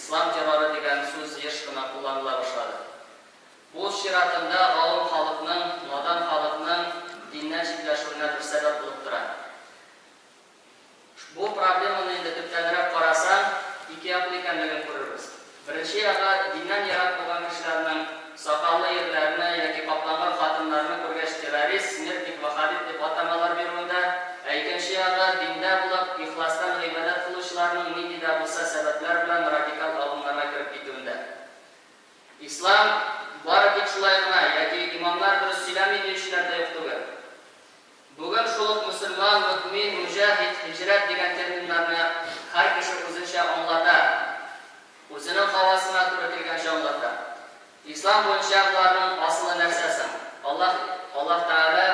Ислам терроры дигән сүз еш кына кулланыла башлады. Бу үз чиратында гавам халыкның, надан халыкның диннән читләшүенә бер сәбәп булып тора. Бу проблеманы инде төптәнрәк карасаң, икеяклы икәнлеген күрербез. Беренче ягы, диннән ерак булган кешеләрнең сакаллы ирләрне яки капланган хатыннарны күргәч террорист, смертник, ваххабит дип атамалар бирүендә, ә икенче ягы, диндә булып, ихластан гыйбадәт кылучыларның нинди дә булса сәбәпләр белән радикаль агымнарга кереп китүендә. Ислам бары тик шулай гына яки имамнар дөрес сөйләми диючеләр дә юк түгел. Бүген шул ук мөселман, мөэмин, мөҗаһид, һиҗрәт дигән терминнарны һәр кеше үзенчә аңлата. Үзенең һавасына туры килгәнчә аңлата. Ислам буенча боларның асылы нәрсә соң? Аллаһ, Аллаһ Тәгалә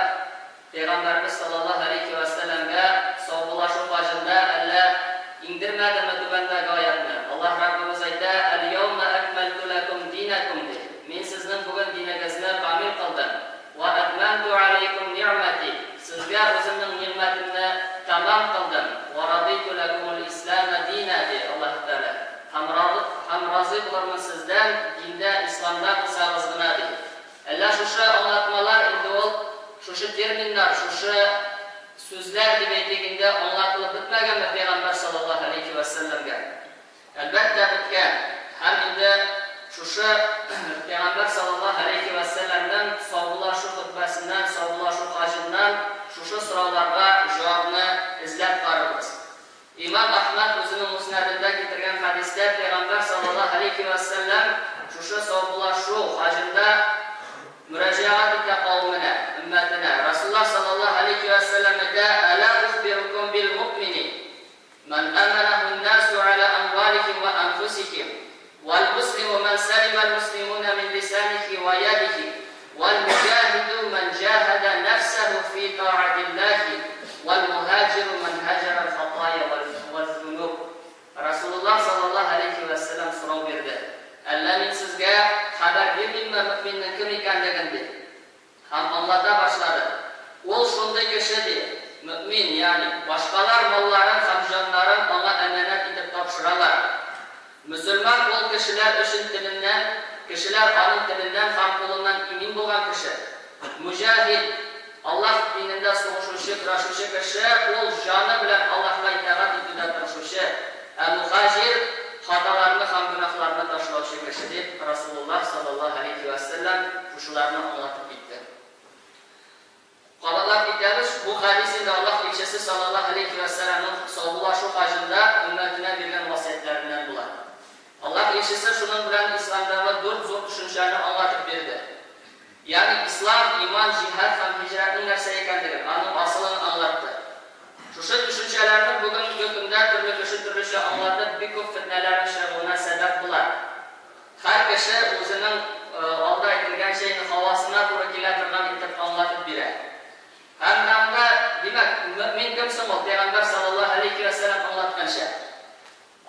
Пәйгамбәребез саллаллаһу галәйһи вә сәлләмгә саубуллашу хаҗында әллә иңдермәдеме түбәндәге аятьне? Аллаһ Раббыбыз әйтә, Әл-яумә әкмәлтү ләкүм динәкүм, ди. Мин сезнең бүген динегезне камил кылдым. Вә әтмәмтү галәйкүм нигъмәти, сезгә үземнең нигъмәтемне тәмам кылдым, вә радыйту ләкүмул ислама дина, ди Аллаһы Тәгалә, һәм һәм разый булырмын сездән, диндә, исламда булсагыз гына, ди. Әллә шушы аңлатмалар инде ул, шушы терминнар, шушы сүзләр дип әйтик инде, аңлатылып бетмәгәнме пәйгамбәр салләллаһу галәйһи вә сәлләмгә? Әлбәттә, беткән. Һәм инде шушы Пәйгамбәр салләллаһу галәйһи вә сәлләмнең саубуллашу хөтбәсеннән, саубуллашу хаҗыннан шушы сорауларга җавапны эзләп карырбыз. Имам Әхмәд үзенең Муснәдендә китергән хәдистә Пәйгамбәр салләллаһу галәйһи вә сәлләм шушы саубуллашу хаҗында мөрәҗәгать итә кавеменә, өммәтенә. Расуллаһ салләллаһу галәйһи вә сәлләм әйтә, Әла ухбирукум бил муъмини? Ман аманаху н-насу аля амвалихим ва анфусихим, вал муслиму ман салима аль-муслимуна мин лисанихи ва ядихи, вал муҗахиду ман җахада нафсаху фи таатиллахи, вал муһаҗиру ман һаҗара аль-хатая вәз-зунуб. Расулуллаһ саллаллаһу галәйһи вә сәлләм сорау бирде, Әллә мин сезгә хәбәр бирмимме мөэминнең кем икәнлеген? дип. Һәм аңлата башлады. Ул шундый кеше, ди, мөэмин, ягъни, башкалар малларын һәм җаннарын аңа әманәт итеп тапшыралар. Мөселман ул кешеләр өчен теленнән, кешеләр аның теленнән һәм кулыннан имин булган кеше. Мөҗаһид, Аллаһ динендә сугышучы, көрәшүче кеше, ул җаны белән Аллаһка итагать итүдә тырышучы. Ә мөһаҗир, хаталарны һәм гөнаһларны ташлаучы кеше, дип, Расулуллаһ салләллаһу галәйһи вә сәлләм шушыларны аңлатып китте. Кабатлап китәбез, бу хәдис инде Аллаһ илчесе салләллаһу галәйһи вә сәлләмнең саубуллашу хаҗында өммәтенә биргән васыятьләреннән була. Аллаһ илчесе шуның белән исламдагы дүрт зур төшенчәне аңлатып бирде. Ягъни ислам, иман, җиһад һәм һиҗрәтнең нәрсә икәнлеген, аның асылын аңлатты. Шушы төшенчәләрне бүгенге көндә төрле кеше төрлечә аңлатып, бик күп фетнәләрнең чыгуына сәбәп була. Һәр кеше үзенең, алда әйтелгәнчә, инде һавасына туры килә торган итеп аңлатып бирә. Һәм менә монда, димәк, мөэмин кем соң ул, пәйгамбәр салләллаһу галәйһи вә сәлләм аңлатканча?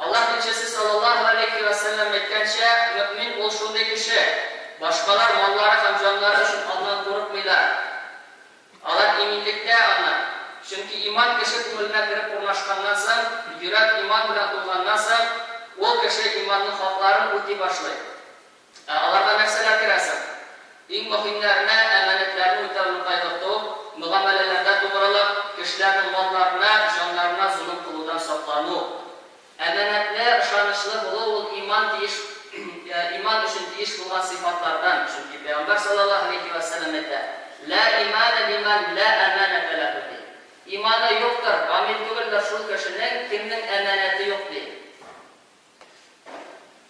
Аллаһ Илчесе салләллаһу галәйһи вә сәлләм әйткәнчә, мөэмин ул шундый кеше, башкалар маллары һәм җаннары өчен аннан курыкмыйлар. Алар иминлектә аннан. Чөнки иман кеше күңеленә кереп урнашканнан соң, йөрәк иман белән тулганнан соң, ул кеше иманның хакларын үти башлый. Ә аларга нәрсәләр керә соң? Иң мөһимнәренә, әманәтләрне үтәүне кайгырту, мөгамәләләрдә тугрылык, кешеләрнең малларына, җаннарына золым кылудан саклану. Әманәтле, ышанычлы булу ул иман тиеш иман өчен тиеш булган сыйфатлардан, чөнки Пәйгамбәр салләллаһу галәйһи вә сәлләм әйтә, Лә иманә лимән лә әманәтә ләһү, ди. Иманы юктыр, камил түгелдер шул кешенең, кемнең әманәте юк, ди.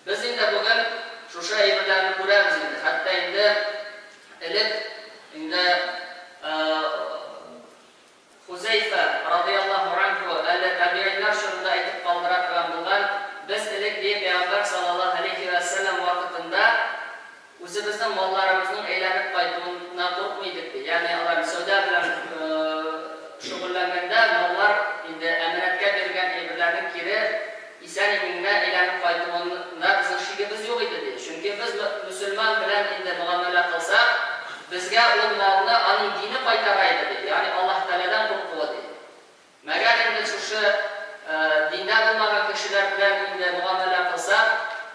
Без инде бүген шушы әйберләрне күрәбез инде. Хәтта инде элек инде Хузәйфә, радыяллаһу анһу, әле табигыйннар чорында әйтеп калдыра торган булган, Без элек, ди, Пәйгамбәр салләллаһу галәйһи вә сәлләм вакытында үзебезнең малларыбызның әйләнеп кайтуына куркмый идек, ди. Ягъни алар сәүдә белән шөгыльләнгәндә маллар инде әманәткә бирелгән әйберләрнең кире исән-имин генә әйләнеп кайтуында безнең шигебез юк иде, ди. Чөнки без мөселман белән инде мөгамәлә кылсак, безгә ул малны аның дине кайтара иде, ди, ягъни Аллаһ Тәгаләдән куркуы, ди. Мәгәр инде шушы диндә булмаган кешеләр белән инде мөгамәлә кылсак,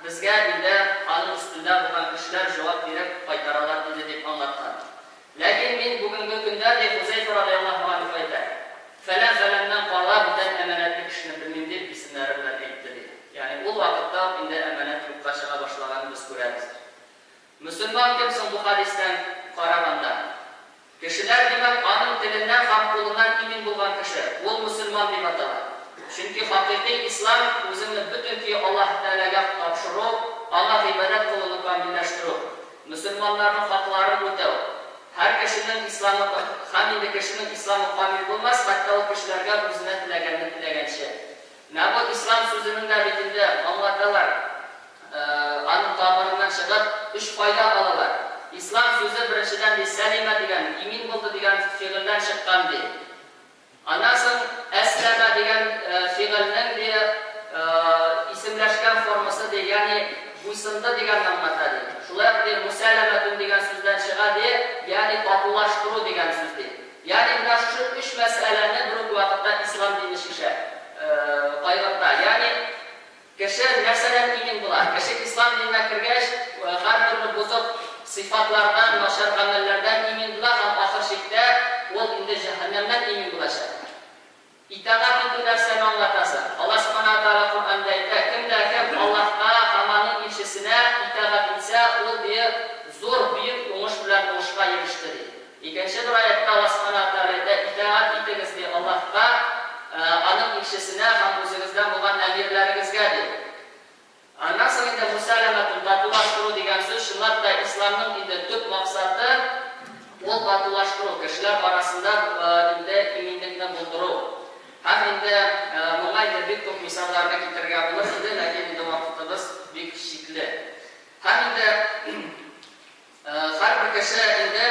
безгә инде аның өстендә булган кешеләр җавап биреп кайтаралар иде, дип аңлаткан. Ләкин мин бүгенге көндә, ди Хузәйфә радыяллаһу анһу әйтә, фәлән-фәләннән кала бүтән әманәтле кешене белмим, дип исемнәре белән әйтте, ди. Ягъни ул вакытта ук инде әманәт юкка чыга башлаганын без күрәбез. Мөселман кем соң бу хәдистән караганда? Кешеләр, димәк, аның теленнән һәм кулыннан имин булган кеше, ул мөселман дип атала. Чөнки хакыйкый ислам, үзеңне бөтен көе Аллаһ Тәгаләгә тапшыру, Аңа гыйбадәт кылуны камилләштерү, мөселманнарның хакларын үтәү. Һәр кешенең исламы һәм инде кешенең исламы камил булмас, хәтта ул кешеләргә үзенә теләгәнне теләгәнче. Менә бу ислам сүзенең дә бит инде аңлаталар, аның тамырыннан чыгып, өч файда алалар. Ислам сүзе, беренчедән, ди, сәлимә дигән, имин булды дигән фигыльдән чыккан, ди. Аннан соң әсләмә дигән фигыльнең, ди, исемләшкән формасы, ди, ягъни буйсынды дигәнне аңлата, ди. Шулай ук, ди, мусәләмәтүн дигән сүздән чыга, ди, ягъни татулаштыру дигән сүз, ди. Ягъни менә шушы өч мәсьәләне бер үк вакытта ислам дине чишә, кайгырта. Ягъни кеше нәрсәдән имин була? Кеше ислам диненә кергәч, һәртөрле бозык сыйфатлардан, начар гамәлләрдән имин була һәм ахыр чиктә ул инде җәһәннәмнән имин булачак. Итагать итү нәрсәне аңлата соң? Аллаһ Сүбхәнәһү вә Тәгалә Коръәндә әйтә, Кем дә кем Аллаһка һәм Аның илчесенә итагать итсә, ул, ди, зур, бөек уңыш белән уңышка иреште, ди. Икенче бер аятьтә Аллаһ Сүбхәнәһү вә Тәгалә әйтә, Итагать итегез, ди, Аллаһка, Аның илчесенә һәм үзегездән булган әмирләрегезгә, ди. Аннан соң инде мусаләмәтун, татулаштыру дигән сүз, чынлап та исламның инде төп максаты ул татулаштыру, кешеләр арасында инде иминлекне булдыру. Һәм инде моңа инде бик күп мисалларны китерергә булыр иде, ләкин инде вакытыбыз бик чикле. Һәм инде Һәрбер кеше инде,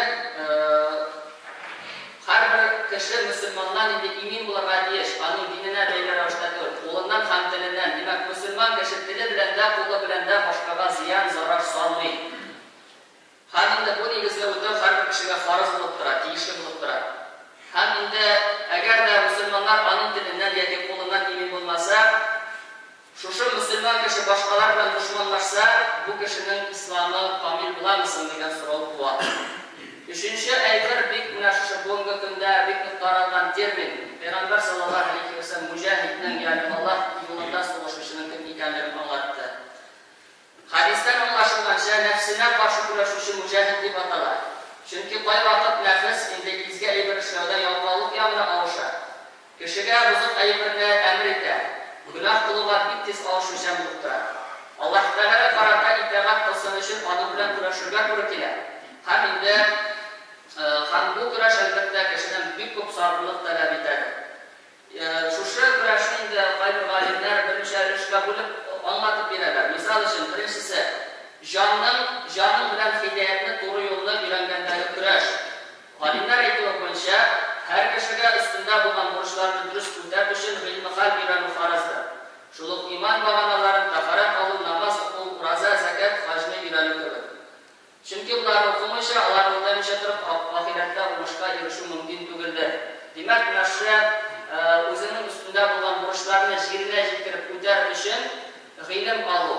һәрбер кеше мөселманнан инде имин булырга тиеш, аның диненә бәйле рәвештә түгел, кулыннан һәм теленнән. Димәк, мөселман кеше теле белән дә, кулы белән дә башкага зыян, зарар салмый. Һәм инде бу нигезне үтәү һәрбер кешегә фарыз булып тора, тиешле булып тора. Һәм инде әгәр дә мөселманнар аның теленнән яки кулыннан имин булмаса, Шушы мөселман кеше башкалар белән дошманлашса, бу кешенең исламы камил буламы соң дигән сорау туа. Өченче әйбер, бик менә шушы бүгенге көндә бик нык таралган термин, Пәйгамбәр саллаллаһу галәйһи вә сәлләм муҗаһиднең, ягъни Аллаһ юлында сугышучының кем икәнлеген аңлатты. Хәдистән аңлашылганча, нәфсенә каршы көрәшүче муҗаһид дип атала. Чөнки кайвакыт нәфес инде изге әйбер эшләүдә ялкаулык ягына авыша. Кешегә бозык әйберне әмер итә, гөнаһ кылуга бик тиз авышучан булып тора. Аллаһ Тәгаләгә карата итагать кылсын өчен аның белән көрәшергә туры килә. Һәм инде һәм бу көрәш, әлбәттә, кешедән бик күп сабырлык таләп итәдер. Шушы көрәшне инде кайбер галимнәр берничә өлешкә бүлеп аңлатып бирәләр. Мисал өчен, беренчесе, җанның, җаның белән һидаятне, туры юлны өйрәнгәндәге көрәш. Галимнәр әйтүе буенча, һәр кешегә өстендә булган бурычларны дөрес үтәр өчен гыйльмехаль өйрәнү фарыздыр. Шул ук иман баганаларын, тәһарәт алу, намаз уку, ураза, зәкят, хаҗны өйрәнү кебек. Чөнки боларны укымыйча, аларны үтәмичә торып, ахирәттә уңышка ирешү мөмкин түгелдер. Димәк, менә шушы үзеңнең өстендә булган бурычларны җиренә җиткереп үтәр өчен гыйлем алу.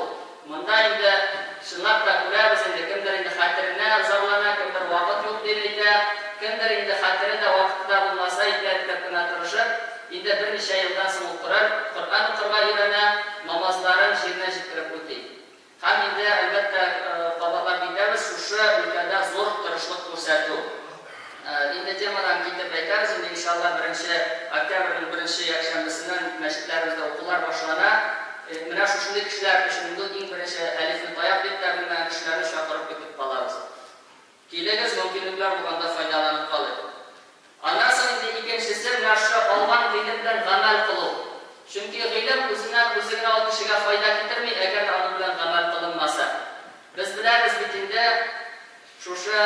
Монда инде чынлап та күрәбез инде, кемдер инде хәтеренә зарлана, кемдер вакыт юк дип әйтә, кемдер инде хәтере дә, вакыты да булмаса, ипләп-ипләп кенә тырышып, инде берничә елдан соң ул Коръән, Коръән укырга өйрәнә, намазларын җиренә җиткереп үти. Һәм инде, әлбәттә, кабатлап китәбез, шушы өлкәдә зур тырышлык күрсәтү. Инде темадан китеп әйтәбез, инде, иншалла, беренче октябрьнең беренче якшәмбесеннән мәчетләребездә укулар башлана. Менә шушындый кешеләр өчен инде ул иң беренче әлифне таяк дип тә белмәгән кешеләрне чакырып көтеп калабыз. Килегез, мөмкинлекләр булганда файдаланып калыйк. Аннан соң инде икенчесе, менә шушы алган гыйлем белән гамәл кылу. Чөнки гыйлем үзеннән-үзе генә ул кешегә файда китерми, әгәр дә аның белән гамәл кылынмаса. Без беләбез бит инде, шушы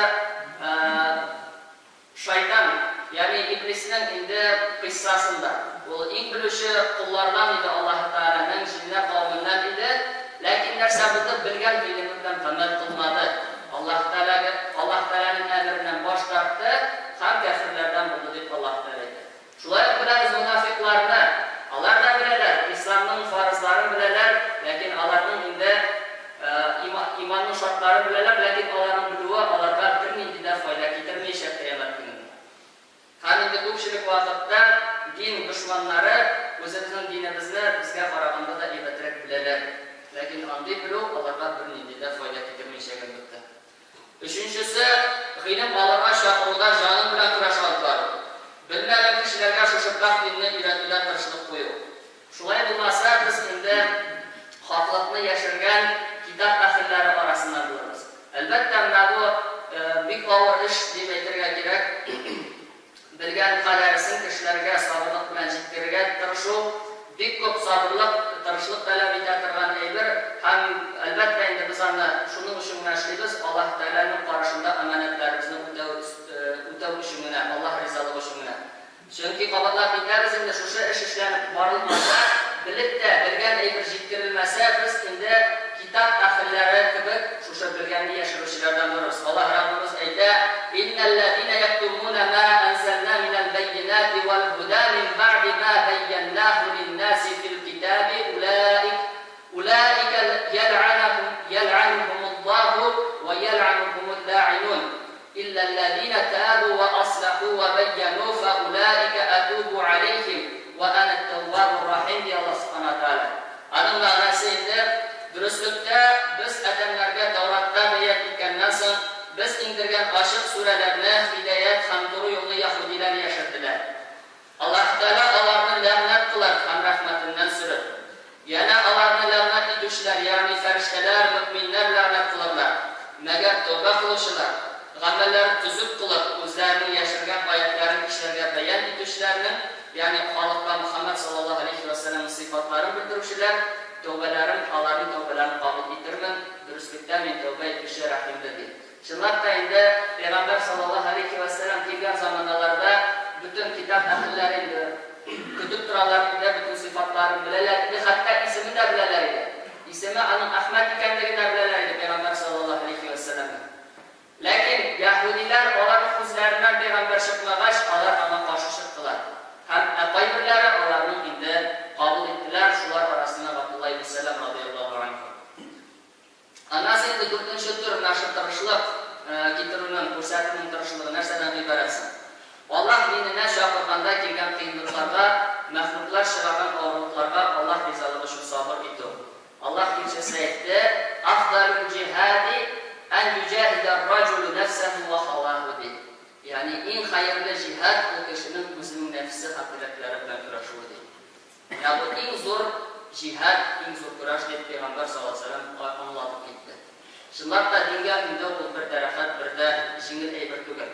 шайтан, ягъни иблиснең инде кыйссасын да. Ул иң белүче коллардан иде Аллаһы Тәгаләнең, җиннәр кавеменнән иде. Ләкин нәрсә булды, белгән гыйлеме белән гамәл кылмады. Аллаһ Тәгаләгә, Аллаһ Тәгаләнең әмереннән баш тартты һәм кяферләрдән булды, дип Аллаһ Тәгалә әйтә. Шулай ук беләбез монафикъларны. Алар да беләләр, исламның фарызларын беләләр, ләкин аларның инде. вакытта дин дошманнары үзебезнең динебезне безгә караганда да әйбәтрәк беләләр. Ләкин андый белү аларга бернинди дә файда китермәячәк, әлбәттә. Өченчесе, гыйлем алырга чакыруда җаның белән көрәш алып бару. Белмәгән кешеләргә шушы пакь динне өйрәтүдә тырышлык кую. Шулай булмаса, без инде хаклыкны яшергән китап әһелләре арасыннан булырбыз. Әлбәттә, менә бу бик авыр эш дип әйтергә кирәк. Белгән кадәресен кешеләргә сабырлык белән җиткерергә тырышу, бик күп сабырлык, тырышлык таләп итә торган әйбер һәм, әлбәттә инде, без аны шуның өчен генә эшлибез, Аллаһ Тәгаләнең карашында әманәтләребезне үтәү үтәү өчен генә, Аллаһ ризалыгы өчен генә. Чөнки, кабатлап китәбез инде, шушы эш эшләнеп барылмаса, белеп тә, белгән әйбер җиткерелмәсә, без инде китап әһелләре кебек шушы белгәнне яшерүчеләрдән булырбыз. Аллаһ Раббыбыз әйтә, Иннәлләзинә яктумуна ма әнзәлнә минәл бәййинәти вәл һудә мин бәгъди ма бәййәннәһу линнәси фил китаби улаик улаика ялъанахум ялъанухумуллаһу вә ялъанухумул лаъинун. Илля лләзинә табу вә аслаху вә бәййәну фәулаика әтубу аләйһим вә әнәт тәввабур рахим, ди Аллаһ Сүбхәнәһү вә Тәгалә. Аның мәгънәсе инде, Дөреслектә, без адәмнәргә Тәүратта бәян иткәннән соң, без иңдергән ачык сүрәләрне, һидаять һәм туры юлны яһүдиләр яшерделәр. Аллаһ Тәгалә аларны ләгънәт кылыр һәм рәхмәтеннән сөрер. Янә аларны ләгънәт итүчеләр, ягъни фәрештәләр, мөэминнәр ләгънәт кылырлар. Мәгәр тәүбә кылучылар, гамәлләрен төзек кылып, үзләренең яшергән аятьләрен кешеләргә бәян итүчеләрнең, ягъни халыкка Мөхәммәд саллаллаһу галәйһи вә сәлләмнең сыйфатларын белдерүчеләр, тәүбәләрен, аларның тәүбәләрен кабул итермен, дөреслектә мин тәүбә итүче, рәхимле, ди. Чынлап та инде, Пәйгамбәр саллаллаһу галәйһи вә сәлләм килгән заманаларда бөтен китап әһелләре инде көтеп торалар иде, бөтен сыйфатларын беләләр иде, хәтта исемен дә беләләр иде. Исеме аның Әхмәд икәнлеген дә беләләр иде Пәйгамбәр саллаллаһу галәйһи вә сәлләмнең. Ләкин яһүдиләр аларның үзләреннән пәйгамбәр чыкмагач, алар аңа каршы чыктылар. Һәм ә кайберләре аларның инде кабул иттеләр, шулар арасыннан Габдулла ибн Сәлам радыяллаһу анһу. Аннан соң инде дүртенче төр, менә шул тырышлык китерүнең, күрсәтүнең тырышлыгы нәрсәдән гыйбарәт соң? Аллаһ диненә чакырганда килгән кыенлыкларга, мәхлуклар чыгарган авырлыкларга Аллаһ ризалыгы өчен сабыр итү. Аллаһ илчесе әйтте, Афдалул җиһади ән юҗаһидә р-раҗулу нәфсәһү вә һаваһу, ди. Ягъни иң хәерле җиһад ул кешенең үзенең нәфесе һәм теләкләре белән көрәшүе, ди. Менә бу иң зур җиһад, иң зур көрәш, дип Пәйгамбәр саллаллаһу галәйһи ва сәлләм аңлатып китте. Чынлап та, дингә өндәү ул бер дә рәхәт, бер дә җиңел әйбер түгел.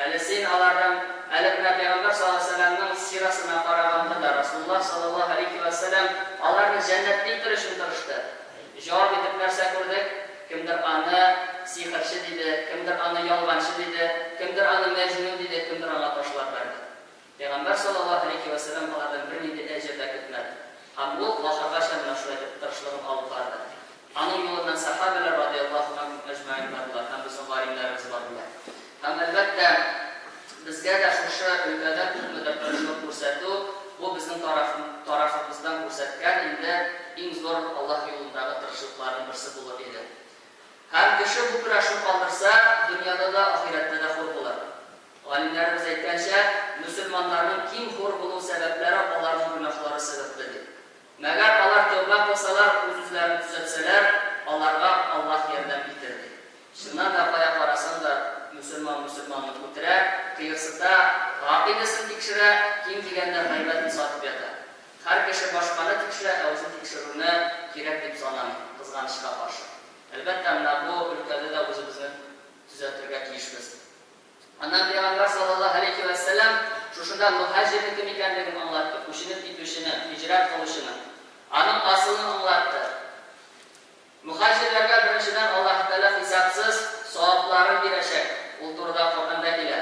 Әле син аларның, әле менә Пәйгамбәр саллаллаһу галәйһи ва сәлләмнең сирасына караганда да, Расулуллаһ саллаллаһу галәйһи ва сәлләм аларны җәннәтле итер өчен тырышты. Җавап итеп нәрсә күрдек? Кемдер аны сихерче диде, кемдер аны ялганчы диде, кемдер аны мәҗнүн диде, кемдер аңа ташлар бәрде. Пәйгамбәр салләллаһу галәйһи вә сәлләм алардан бернинди әҗер дә көтмәде. Һәм ул ахыргача менә шулай итеп тырышлыгын алып барды. Аның юлыннан сәхабәләр радыяллаһу ганһум әҗмәгыйн бардылар һәм безнең галимнәребез бардылар. Һәм, әлбәттә, безгә дә шушы өлкәдә күпмедер тырышлык күрсәтү, бу безнең тараф тарафыбыздан күрсәткән инде иң зур Аллаһ юлындагы тырышлыкларның берсе булыр иде. Һәм кеше бу көрәшне калдырса, дөньяда да, ахирәттә дә хур булыр. Галимнәребез әйткәнчә, мөселманнарның ким-хур булу сәбәпләре аларның гөнаһлары сәбәпле, дип. Мәгәр алар тәүбә кылсалар, үз-үзләрен төзәтсәләр, аларга Аллаһ ярдәм итер, ди. Чыннан да, кая карасаң да, мөселман мөселманны үтерә, кыерсыта, гакыйдәсен тикшерә, ким дигәндә гайбәтен сатып ята. Һәр кеше башканы тикшерә, ә үзен тикшерүне кирәк дип санамый, кызганычка каршы. Әлбәттә, менә бу өлкәдә дә үзебезне төзәтергә тиешбез. Аннан Пәйгамбәр саллаллаһу галәйһи вә сәлләм шушында мөһаҗирнең кем икәнлеген аңлатты, күченеп китүчене, һиҗрәт кылучыны. Аның асылын аңлатты. Мөһаҗирләргә беренчедән Аллаһы Тәгалә хисапсыз савапларын бирәчәк, ул турыда Коръәндә килә.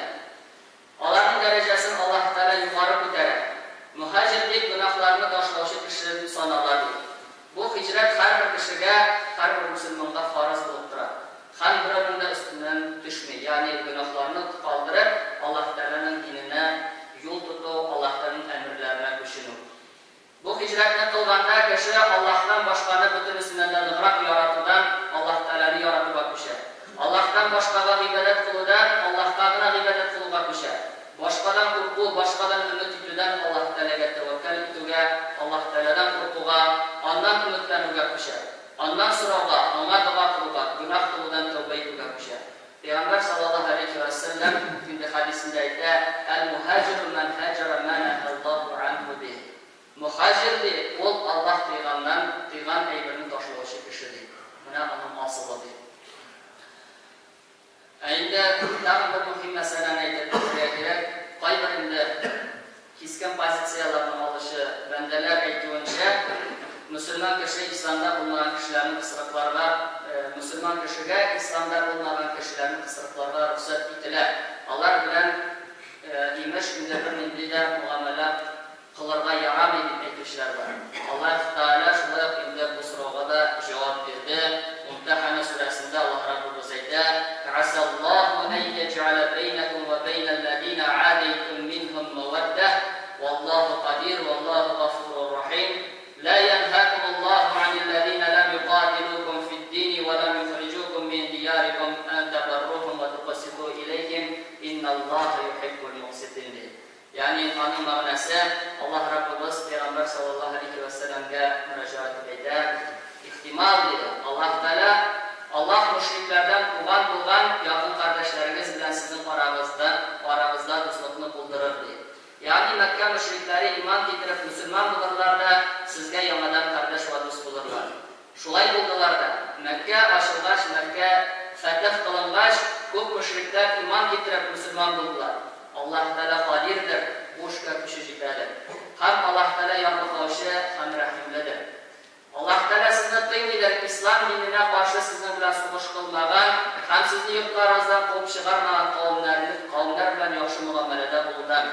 Аларның дәрәҗәсен Аллаһы Тәгалә югары күтәрә. Мөһаҗир дип гөнаһларны ташлаучы кеше санала, ди. Бу һиҗрәт һәрбер кешегә, һәрбер мөселманга фарыз булып тора. Һәм берәүнең дә өстеннән төшми. Ягъни гөнаһларны калдырып, Аллаһ Тәгаләнең диненә юл тоту, Аллаһ Тәгаләнең әмерләренә күченү. Бу һиҗрәтне кылганда кеше Аллаһтан башканы бөтенесеннән дә ныграк яратудан Аллаһ Тәгаләне яратуга күчә. Аллаһтан башкага гыйбадәт кылудан Аллаһка гына гыйбадәт кылуга күчә. Башкадан курку, башкадан өмет итүдән Аллаһ Тәгаләгә тәвәккәл итүгә, Аллаһ Тәгаләдән куркуга, Аннан өметләнүгә күчә. Аннан сорауга, Аңа дога кылуга, гөнаһ кылудан тәүбә итүгә күчә. Пәйгамбәр саллаллаһу галәйһи вә сәлләм инде хәдисендә әйтә, Әл-муһаҗиру мән һаҗара мә нәһәллаһу ганһу биһ. Мөһаҗир, ди, ул Аллаһ тыйганнан, тыйган әйберне ташлаучы кеше, ди. Менә аның асылы, ди. Ә инде тагын бер мөһим мәсьәләне әйтеп үтәргә кирәк, кайбер инде кискен позицияләрне алучы бәндәләр әйтүенчә, мөселман кеше исламда булмаган кешеләрне кысрыкларга, мөселман кешегә исламда булмаган кешеләрне кысрыкларга рөхсәт ителә, алар белән, имеш, инде бернинди дә мөгамәлә кылырга ярамый дип әйтүчеләр бар. Аллаһ Тәгалә шулай ук инде бу сорауга да җавап бирде. Мумтәхәнә сүрәсендә Аллаһ Раббыбыз әйтә, Гасаллаһу ән яҗгәлә бәйнәкүм вә бәйнәлләзинә гадәйтүм минһүм мәвәддәһ, валлаһу кадир, валлаһу гафурур рахим. Лә янһакумуллаһу анилләзинә ләм юкатилукум фиддини вә ләм юхриҗукум мин диярикум ән тәбәррухум вә тукситу иләйһим, инналлаһа юхиббул мукситин, ди. Ягъни аның мәгънәсе, Аллаһ Раббыбыз Пәйгамбәр салләллаһу галәйһи вә сәлләмгә мөрәҗәгать итеп әйтә, Ихтимал, диде, Аллаһ Тәгалә, Аллаһ мөшрикләрдән туган булган якын кардәшләрегез белән сезнең арагызда арагызда дуслыкны булдырыр, ди. Ягъни Мәккә мөшрикләре иман китереп мөселман булырлар да, сезгә яңадан кардәш вә дус булырлар. Шулай булдылар да. Мәккә ачылгач, Мәккә фәтех кылынгач, күп мөшрикләр иман китереп, мөселман булдылар. Аллаһ Тәгалә кадирдер, бу эшкә көче җитәдер. Һәм Аллаһ Тәгалә ярлыкаучы һәм рәхимледер. Аллаһ Тәгалә сезне тыймыйдыр, ислам диненә каршы сезнең белән сугыш кылмаган һәм сезне йортларыгыздан куып чыгармаган кавемнәрне, кавемнәр белән яхшы мөгамәләдә булудан.